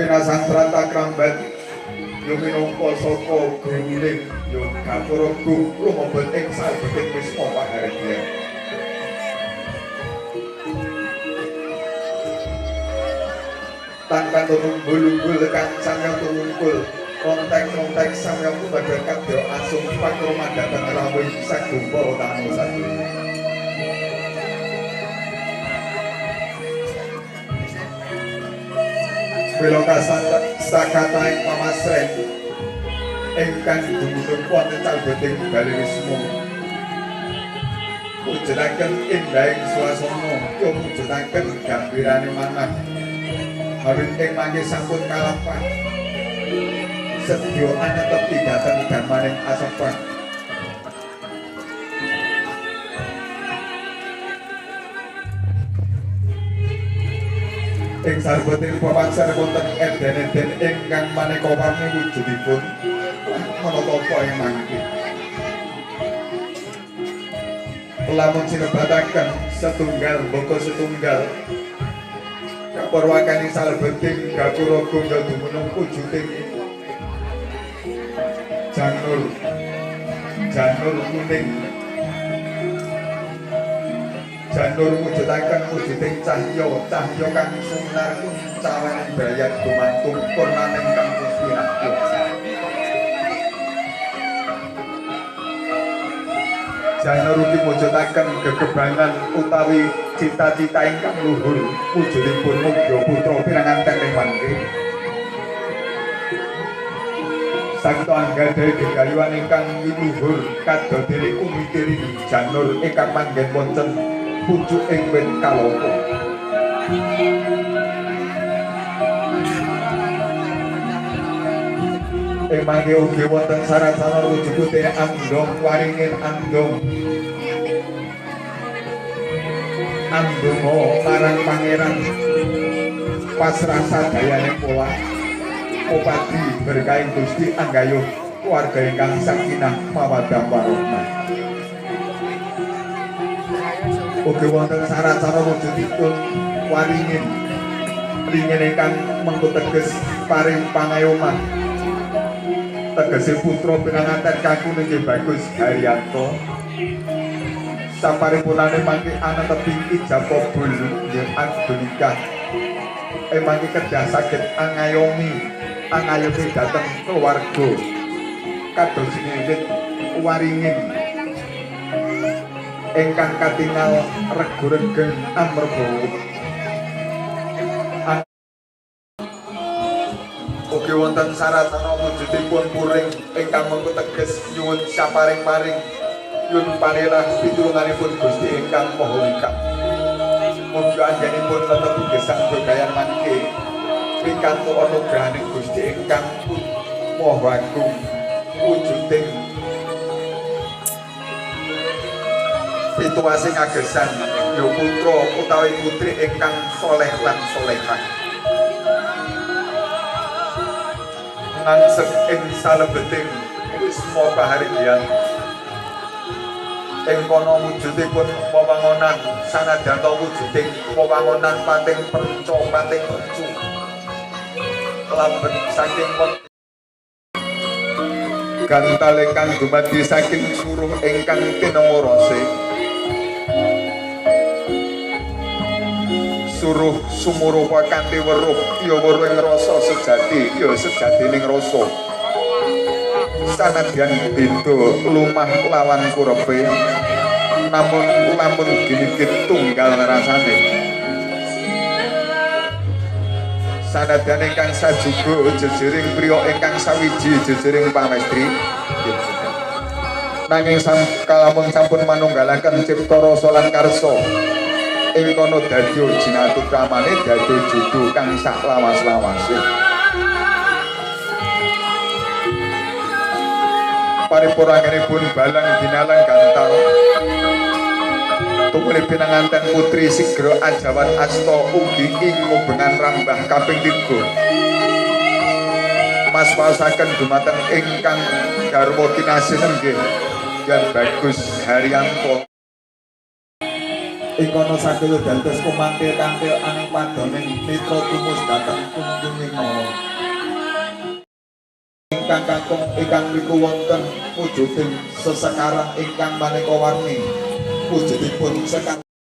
Pinasantrata krambat yo minangka saka guruning yo gapura gung lumebet ing salebeting wisma pahargyan. Tanpa tununggul-unggul kang samya tumungkul rontek-rontek samya kumedhot kadya asung pakrumadhaten rawuh sagung para tamu sadaya. Wiloka sakataing pamasreh ingkang dumunung wonten salebeting bale wisma mujudaken indahing swasana yo mujudaken gambirane manah awit ing mangke sampun kalampah sedya anetepi dhateng dharmaning asepah. Ing salebeting papanser wonten eden-eden ingkang maneka warni wujudipun manatapa ing mangke. Lamun sinebataken setunggal mbaka setunggal kaparwakani salebeting gapura gungga dumunung wujuding janur janur kuning janur mujudaken wujuding cahya cahya kang sumnar uncawaning brayat gumantung purnaning kang puspinahya. Janur ugi mujudaken gegebangan utawi cita-cita ingkang luhur wujudipun mugya putra pinanganten ing mangke. Sakta anggadhahi gegayuhan ingkang wiluhur kadodene kumitiri janur ingkang manggen wonten pucuk ing wit kalapa. Ing mangke ugi wonten sarasana wujudipun andong waringin andong andonga marang pangeran pasrah sadayane polah upadi berkahing Gusti anggayuh keluarga ingkang sakinah mawaddah warahmah. Ugi wonten saracana wujudipun waringin ringin ingkang mengku teges paring pangayoman tegese putra pinanganten kakung inggih Bagus Haryanto saparipurnane mangke anetepi ijab kabul nggih akad nikah ing mangke kedah saged angayomi angayomi dhateng keluarga kados wit waringin ingkang katingal regu-regeng amarga ugi wonten saracana wujudipun puring ingkang mengku teges nyuwun saparing-paring nyuwun panilah pitulunganipun Gusti ingkang Maha Wikak. Mugi anggenipun tetepi gesang begayan mangke pikantuk anugrahaning Gusti ingkang Maha Agung wujuding pituwasing agesan ya putra utawi putri ingkang soleh lan solehah. Ngangsek ing salebeting wisma pahargyan ing kono wujudipun wewangonan sanadyan wujuding wewangonan pating perca pating percu kelabet saking gantal ingkang dumadi saking suruh ingkang tinemu rasa suruh sumurupa kanthi weruh ya weruh ing rasa sejati ya sejatining rasa sanadyan beda lumah lawan kurepe namun lamun ginigit tunggal rasane sanadyan ingkang sajuga jejering priya ingkang sawiji jejering pamestri nanging kalamun sampun manunggalaken cipta rasa lan karsa ing kono dadi jinatu kramane dadi judu kang sak lawas-lawase. Paripuranggenipun balang dinalang gantal tumuli pinanganten putri sigra ajawan asta ugi ing ngubengan rambah kaping 3 mas waosaken dumateng ingkang garwa kinasih nenggih Yan Bagus Haryanto. Ing kono saged dados kumantil-kantil aning padoning mitra tumus dhateng tungtunging nala. Ingkang kakung ingkang mriku wonten wujuding sesekaran ingkang maneka warni. Wujudipun sekar